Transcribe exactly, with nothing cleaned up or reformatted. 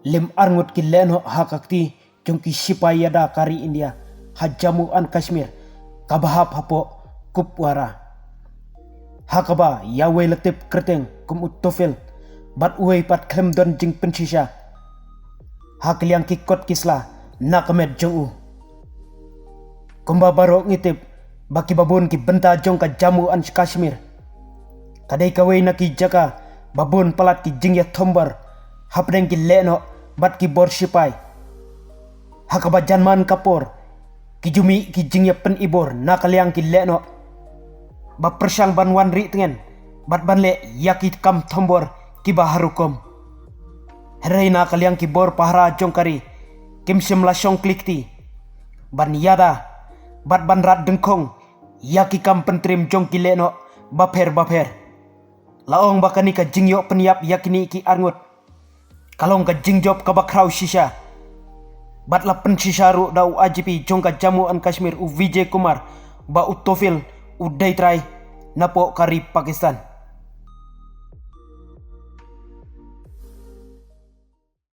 Lim arngut ki lehnoh ha ka kti jong ki shipai ïada ka ri India ha Jammu and Kashmir, kaba hap hapoh Kupwara, ha kaba ïa uwei la tip kyrteng kum u Tofil, bad uwei pat khlem don jingpynshisha ha ka liang ki kot ki sla na ka met jong u. Kumba baroh ngi tip ba kiba bun ki bynta jong ka Jammu and Kashmir ka dei kawei na ki jaka ba bun palat ki jingïathombor hapdeng ki lehnoh bad ki bor shipai, ha kaba jan man ka por ki ju mih ki jingïapynibor na ka liang ki lehnoh ba pyrshang ban wan rieh tngen bad ban leh ïa ki kam thombor kiba harukom. Hynrei na ka liang ki bor pahara jong ka ri kim shym la shong kli kti ban ïada bad ban rat dyngkhong ïa ki kam pyntriem jong ki lehnoh bapher bapher. La ong ba kane ka jingïoh pynïap ïa kine ki arngut ka long ka jingjop kaba khraw shisha, bad la pynshisha ruh da u I G P jong ka Jammu and Kashmir, u Vijay Kumar, ba u Tofil u dei trai napoh ka ri Pakistan.